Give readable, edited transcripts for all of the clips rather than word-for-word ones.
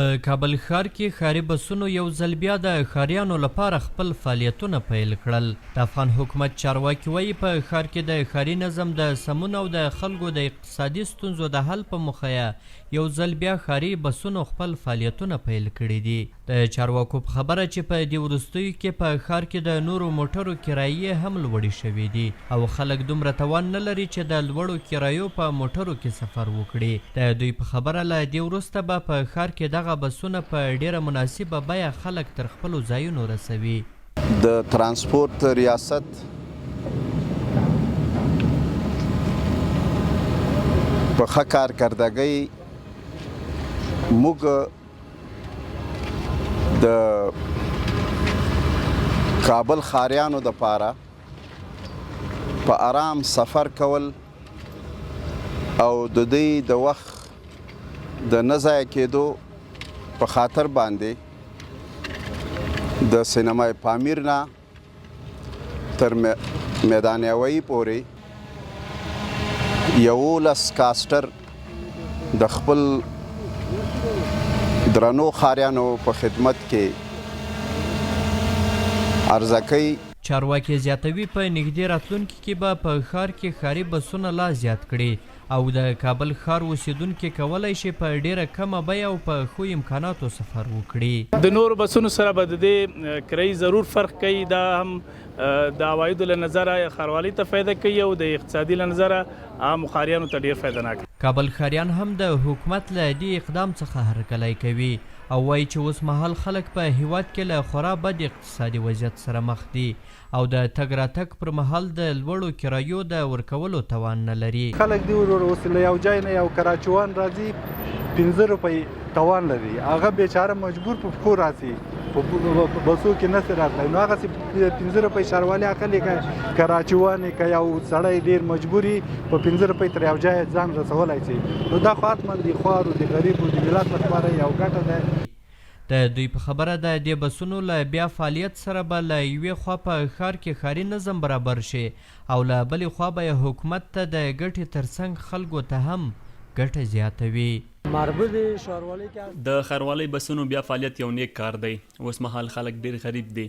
په کابل ښار کې ښاري بسونو یو ځل بیا د ښاریانو لپاره خپل فعالیتونه پیل کړل. د افغان حکومت چارواکي وايي، په ښار کې د ښاري نظم د سمون او د خلکو د اقتصادي ستونزو د حل په موخه یې یو ځل بیا ښاري بسونو خپل فعالیتونه پیل کړي دي. د چارواکو په خبره چې په دې وروستیو کې په ښار کې د نورو موټرو کرایې هم لوړې شوې دي او خلک دومره توان نه لري چې د لوړو کرایو په موټرو کې سفر وکړي. د دوی په خبره له دې وروسته به په ښار کې دغه بسونه په ډېره مناسبه بیه خلک تر خپلو ځایونو رسوي. د ترانسپورت ریاست په ښه کارکردګۍ موږ د کابل ښاریانو د پاره په آرام سفر کول او د دوی د وخت د نه ضایع کېدو په خاطر باندې د سینمای پامیر نه تر میدان هوایي پورې 11 کاسټر د خپل درنو ښاریانو په خدمت کې عرضه کوي. چارواکي زیاتوي، په نږدې راتلونکي کې به په ښار کې ښاري بسونه لا زیات کړي او د کابل ښار اوسېدونکي کولای شي په ډېره کمه بیه او په ښو امکاناتو سفر وکړي. د نورو بسونو سره به د دې کرایي ضرور فرق کوي، دا هم د عوایدو له نظره ښاروالۍ ته فایده کوي او د اقتصادي له نظره عامو ښاریانو ته ډېر فایده ناک دی. کابل ښاریان هم د حکومت له دې اقدام څخه هرکلی کوي او وايي چې اوسمهال خلک په هېواد کې له خورا بد اقتصادي وضعیت سره مخ دي او د تګ راتګ پر مهال د لوړو کرایو د ورکولو توان نه لري. خلک دي ورور اوس له یو جای نه یو کراچوان راځي 5 روپۍ توان لري، هغه بیچاره مجبور په پښو راځي، په بسو کې نه سي راتلی، نو هغسې 5 روپۍ ښاروالي اخلي، که کراچوان که یو سړی ډېر مجبوري په 5 روپۍ تر یو جایه ځان رسولی سي، نو دا خو حتما د خوارو د غریبو د ملت لپاره یو ګټه ده. د دوی په خبره د دې بسونو له بیا فعالیت سره به له یوې خوا په ښار کې ښاري نظم برابر شي او له بلې خوا به یې حکومت ته د ګټې ترڅنګ خلکو ته هم ګټه زیاته وي. د ښاروالۍ بسونو بیا فعالیت یو نیک کار دی. اوس مهال خلک ډېر غریب دي،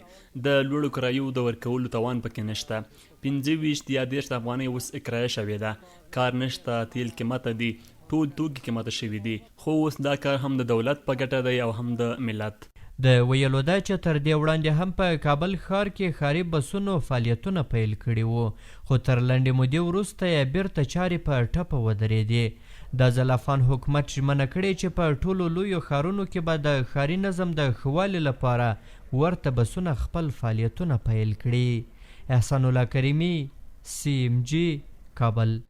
د لوړو کرایو د ورکولو توان پکې نشته. 25 یا 30 افغانۍ اوس کرایه شوې ده. کار نشته، تیل قیمته دي، ټول توکي قیمته شوي دي، خو اوس دا کار هم د دولت په ګټه دی او هم د ملت. د ویلو ده چې تر دې وړاندې هم په کابل ښار کې ښاري بسونو فعالیتونه پیل کړي وو، خو تر لنډې مودې وروسته یې بیرته چارې په ټپه ودرېدې. دا ځل افغان حکومت ژمنه کړې چې په ټولو لویو ښارونو کې به د ښاري نظم د ښه والي لپاره ورته بسونه خپل فعالیتونه پیل کړي. احسان الله کریمي، سي ام جي، کابل.